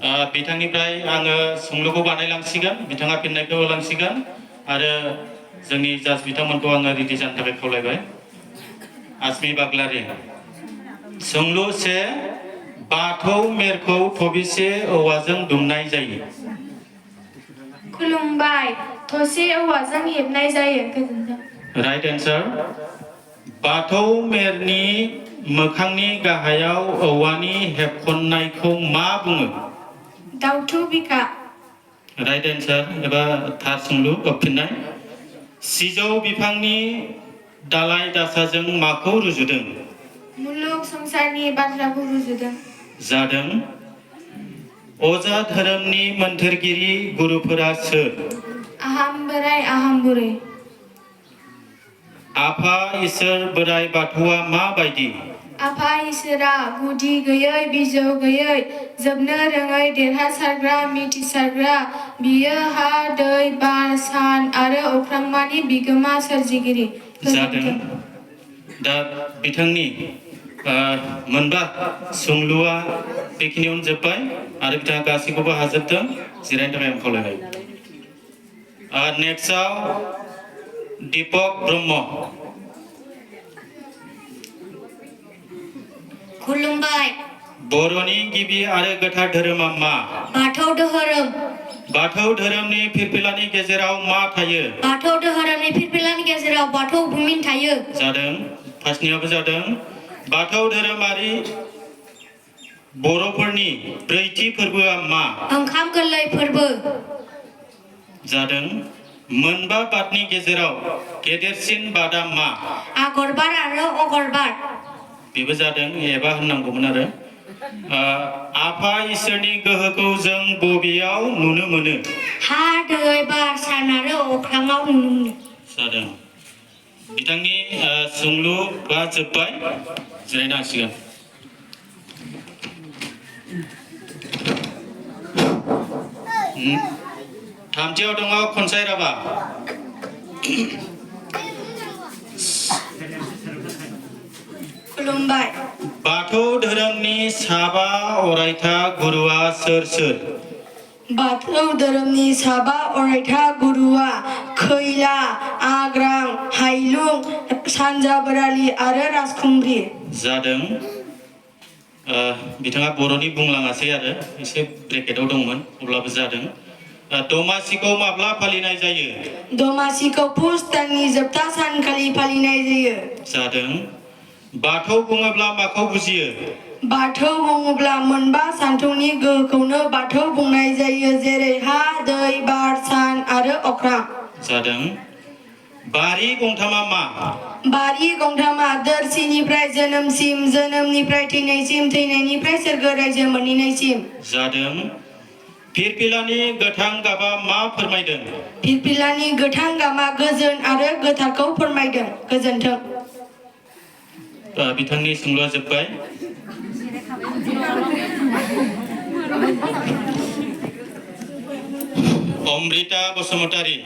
बिथांनिफ्राय आङो सोंलुखौ बानायलांसिगोन बिथाङा फिननायखौ होलांसिगोन आरो जोंनि जाज बिथांमोनखौ आङो रेडि जानो थाखाय खावलायबाय आसमि बाग्लारि सोंलु से बाथौ मेरखौ थबिसे औवाजों दुमनाय जायो खुलुमबाय थसे औवाजों हेबनाय जायो राइट एन्सार बाथौ मेरनि मोखांनि गाहायाव औवानि हेबखन्नायखौ मा बुङो दाउथु बिखा राइट एन्सार एबा थार सोंलु फिननाय सिजौ बिफांनि दालाय दासाजों माखौ रुजुदों मुलुग संसारनि बाथ्राखौ रुजुदों जादों अजा धोरोमनि मोन्थोरगिरि गुरुफोरा सोर आहाम बोराइ आहाम बुरै आफा इसोर बोराइ बाथौआ माबायदि आफा इसोरा गुदि गैयै बिजौ गैयै जोबनो रोङै देरहासारग्रा मिथिसारग्रा बियो हा दै बार सान आरो अख्रांमानि बिगोमा सोरजिगिरि जादों दा बिथांनि मोनबा सोंलुआ बेखिनियावनो जोब्बाय आरो बिथाङा गासैखौबो हाजोबदों जिरायनो थाखाय आं खावलायबाय नेक्स्टआव दीपक ब्रह्म खुलुमबाय बर'नि गिबि आरो गोथार धोरोमा मा बाथौ धोरोम बाथौ धोरोमनि फिरफिलानि गेजेराव मा थायो बाथौ धोरोमनि फिरफिलानि गेजेराव बाथौ बुमिन थायो जादों फार्स्टनियाबो जादों बाथौ धोरोमारि बर'फोरनि ब्रैथि फोरबोआ मा ओंखाम गोरलै फोरबो जादों मोनबा बादनि गेजेराव गेदेरसिन बादा मा आगरबाद आरो अगरबाद बेबो जादों एबा होननांगौमोन आरो आफा इसोरनि गोहोखौ जों बबेयाव नुनो मोनो हा दै बार सान आरो अख्राङाव नुनो मोनो जादों बिथांनि सोंलुआ जोब्बाय जिरायनो हासिगोन थामथियाव दङ खनसाय राभा खुलुमबाय बाथौ धोरोमनि साबा अरायथा गुरुआ सोर सोर बाथौ धोरोमनि साबा अरायथा गुरुआ खैला आग्रां हायलुं सानजा बोरालि आरो राजखुंग्रि जादों बिथाङा बर'नि बुंलाङासै आरो एसे ब्रेकेटआव दंमोन अब्लाबो जादों दमासिखौ माब्ला फालिनाय जायो दमासिखौ पुस दाननि जोबथा सानखालि फालिनाय जायो जादों बाथौ बुङोब्ला माखौ बुजियो बाथौ बुङोब्ला मोनबा सानथौनि गोहोखौनो बाथौ बुंनाय जायो जेरै हा दै बार सान आरो अख्रां जादों बारि गंथामा मा बारि गंथामा दोरसिनिफ्राय जोनोमसिम जोनोमनिफ्राय थैनायसिम थैनायनिफ्राय सोरगो रायजो मोनहैनायसिम जादों फिरफिलानि गोथां गाबा मा फोरमायदों फिरफिलानि गोथां गाबा गोजोन आरो गोथारखौ फोरमायदों गोजोन्थों बिथांनि सोंलुआ जोब्बाय अमृता बसुमतारी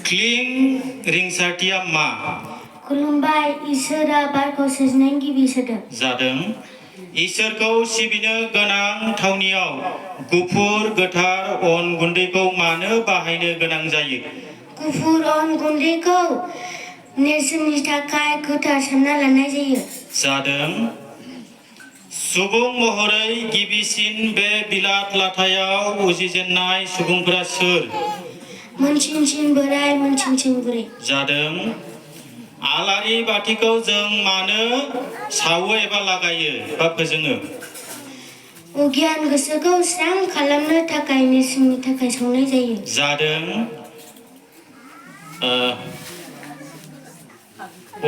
क्लिं रिंसारथिया मा खुलुमबाय इसोरा बारखौ सोरजिनायनि गिबि सोदोब जादों इसोरखौ सिबिनो गोनां थावनियाव गुफुर गोथार अन गुन्दैखौ मानो बाहायनो गोनां जायो गुफुर अन गुन्दैखौ नेरसोननि थाखाय गोथार सानना लानाय जायो जादों सुबुं महरै गिबिसिन बे बिलात लाथायाव उजिजेननाय सुबुंफोरा सोर मोनसिंसिं बोराय मोनसिंसिं बुरै जादों आलारि बाथिखौ जों मानो सावो एबा लागायो बा फोजोङो अगियान गोसोखौ स्रां खालामनो थाखाय नेरसोननि थाखाय सावनाय जायो जादों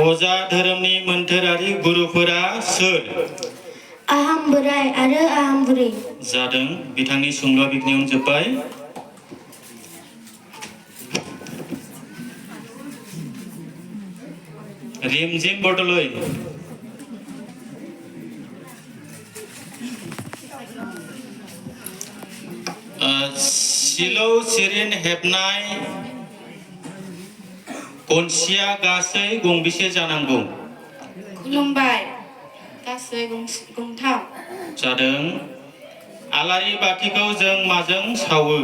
अजा धोरोमनि मोन्थोरारि गुरुफोरा सोर आहाम बोराय आरो आहाम बुरै जादों बिथांनि सोंलुआ बेखिनियावनो जोब्बाय रिमझिम बरदलै सिलौ सिरिन हेबनाय गनसिया गासै गंबेसे जानांगौ खुलुमबाय गासै गासै गंथाम जादों आलारि बाथिखौ जों माजों सावो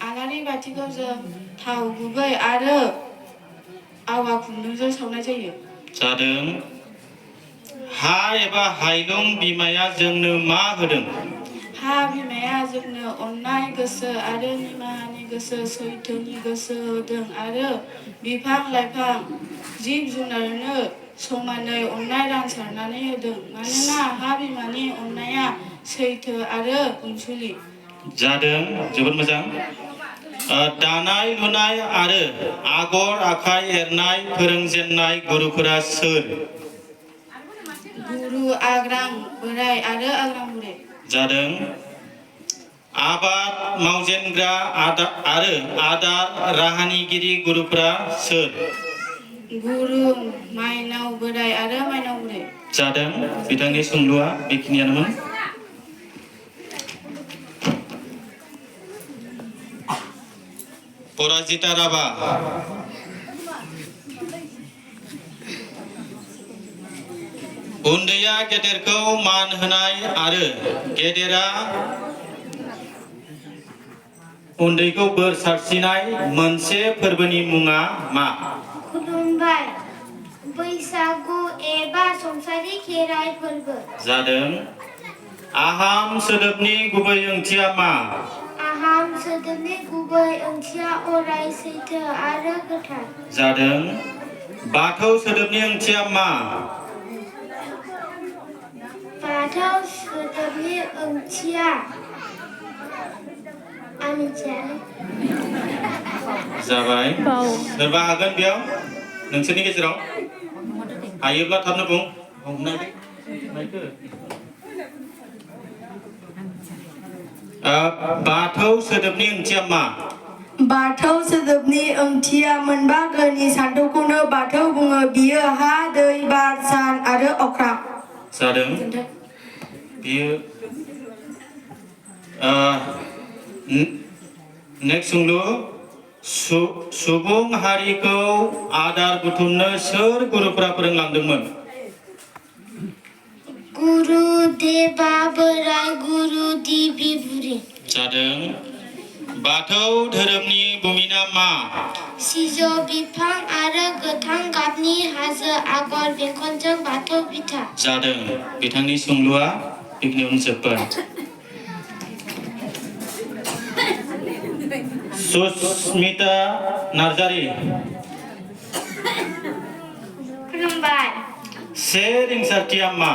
आलारि बाथिखौ जों थाव गुबै आरो आवा खुन्दुंजों सावनाय जायो जादों हा एबा हायलं बिमाया जोंनो मा होदों हा बिमाया जोंनो अननाय गोसो आरो निमाहानि गोसो सैथोनि गोसो होदों आरो बिफां लाइफां जिब जुनारनो समानै अननाय रानसारनानै होदों मानोना हा बिमानि अननाया सैथो आरो अनसुलि जादों जोबोद मोजां दानाय लुनाय आरो आगर आखाइ एरनाय फोरोंजेननाय गुरुफोरा सोर गुरु आग्रां बोराइ आरो आग्रां बुरै जादों आबाद मावजेनग्रा आरो आदार राहानिगिरि गुरुफोरा सोर गुरु माइनाव बोराइ आरो माइनाव बुरै जादों बिथांनि सोंलुआ बेखिनियानोमोन पराजिता राभा उन्दैया गेदेरखौ मान होनाय आरो गेदेरा उन्दैखौ बोर सारस्रिनाय मोनसे फोरबोनि मुङा मा खुलुमबाय बैसागु एबा संसारि खेराइ फोरबो जादों आहाम सोदोबनि गुबै ओंथिया मा आहाम सोदोबनि गुबै ओंथिया अराय सैथो आरो गोथार जादों बाथौ सोदोबनि ओंथिया मा बाथौ सोदोबनि ओंथिया आं मिथिया जाबाय सोरबा हागोन बेयाव नोंसोरनि गेजेराव हायोब्ला थाबनो बुं बाथौ सोदोबनि ओंथिया मा बाथौ सोदोबनि ओंथिया मोनबा गोहोनि सानथौखौनो बाथौ बुङो बियो हा दै बार सान आरो अख्रां जादों बियो नेक्स्ट सोंलु सुबुं हारिखौ आदार बुथुमनो सोर गुरुफोरा फोरोंलांदोंमोन गुरु देबा बोराइ गुरु दिबि बुरि जादों बाथौ धोरोमनि बुमिना मा सिजौ बिफां आरो गोथां गाबनि हाजो आगर बेंखनजों बाथौ बिथा जादों बिथांनि सोंलुआ बेखिनियावनो जोब्बाय सुस्मिता नार्जारि खुलुमबाय से रिंसारथिया मा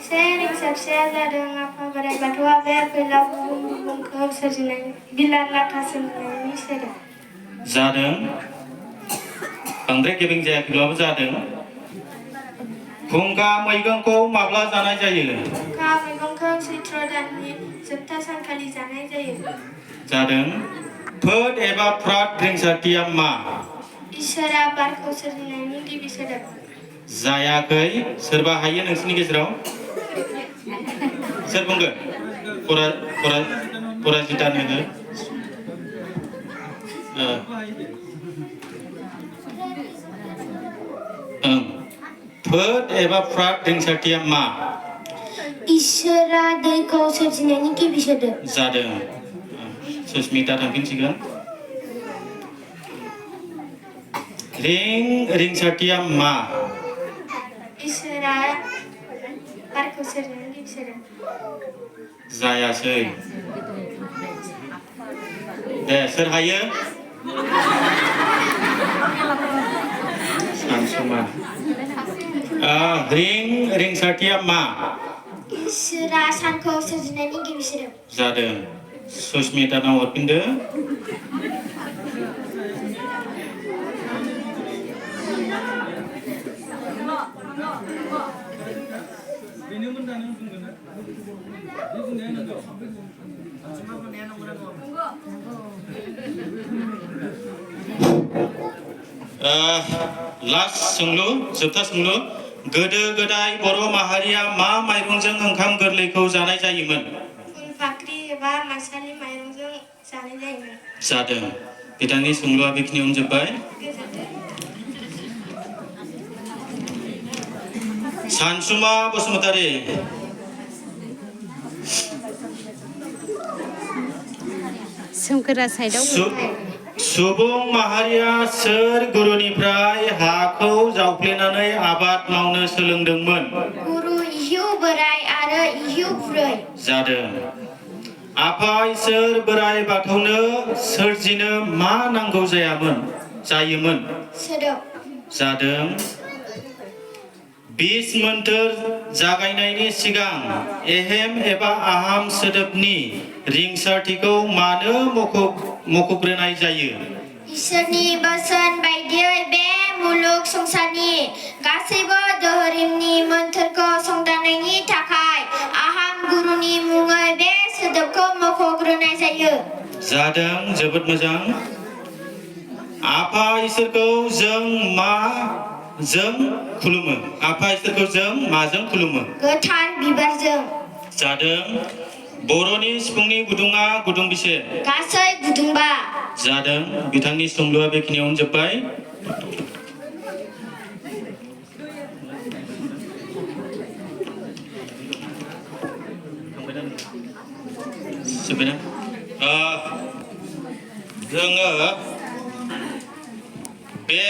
से रिंसारथिया जादों आफा बोराइ बाथौआ बे फैलाव बुहुमखौ सोरजिनाय बिलार लाथा सोरजिनायनि सोदोब जादों बांद्राय गेबें जायाखैब्लाबो जादों खुंखा मैगंखौ माब्ला जानाय जायो खुंखा मैगंखौ सैत्र दाननि जोबथा सानखालि जानाय जायो जादों फोद एबा फ्राद रिंसारथिया मा इसोरा बारखौ सोरजिनायनि गिबि सोदोब जायाखै सोरबा हायो नोंसोरनि गेजेराव सोर बुंगोन पराजिता नोङो फोद एबा फ्राद रिंसारथिया मा इसोरा दैखौ सोरजिनायनि गिबि सोदोब जादों सुस्मिता थांफिनसिगोन रिंसारथिया मा इसोरा बारखौ सोरजिनायनि गिबि सोदोब जायासै दे सोर हायो सानसुमा रिंसारथिया मा इसोरा सानखौ सोरजिनायनि गिबि सोदोब जादों सुस्मितानाव हरफिनदो लास्ट सोंलु जोबथा सोंलु गोदो गोदाय बर' माहारिया मा माइरंजों ओंखाम गोरलैखौ जानाय जायोमोन फुलफाख्रि एबा माइसालि माइरंजों जानाय जायोमोन जादों बिथांनि सोंलुआ बेखिनियावनो जोब्बाय गोजोन्थों सानसुमा बसुमतारी सोमखोरा साइडआव सुबुं माहारिया सोर गुरुनिफ्राय हाखौ जावफ्लेनानै आबाद मावनो सोलोंदोंमोन? गुरु इह्यु बोराय आरो इह्यु बुरै जादों। आफा इसोर बोराइ बाथौनो सोरजिनो मा नांगौ जायोमोन? सोदोब जादों। 20 मोन्थोर जागायनायनि सिगां एहेम एबा आहाम सोदोबनि रिंसारथिखौ मानो मख'ग्रोनाय जायो? इसोरनि बोसोन बायदियै बे मुलुग संसारनि गासैबो धोरोमनि मोन्थोरखौ संदाननायनि थाखाय आहाम गुरुनि मुङै बे सोदोबखौ मख'ग्रोनाय जायो। जादों। जोबोद मोजां। आफा इसोरखौ जों खुलुमो। आफा इसोरखौ जों माजों खुलुमो? गोथार बिबारजों। जादों। बर'नि सिफुंनि गुदुङा गुदुं बेसे? गासै गुदुंबा। जादों। बिथांनि सोंलुआ बेखिनियावनो जोब्बाय। जोङो बे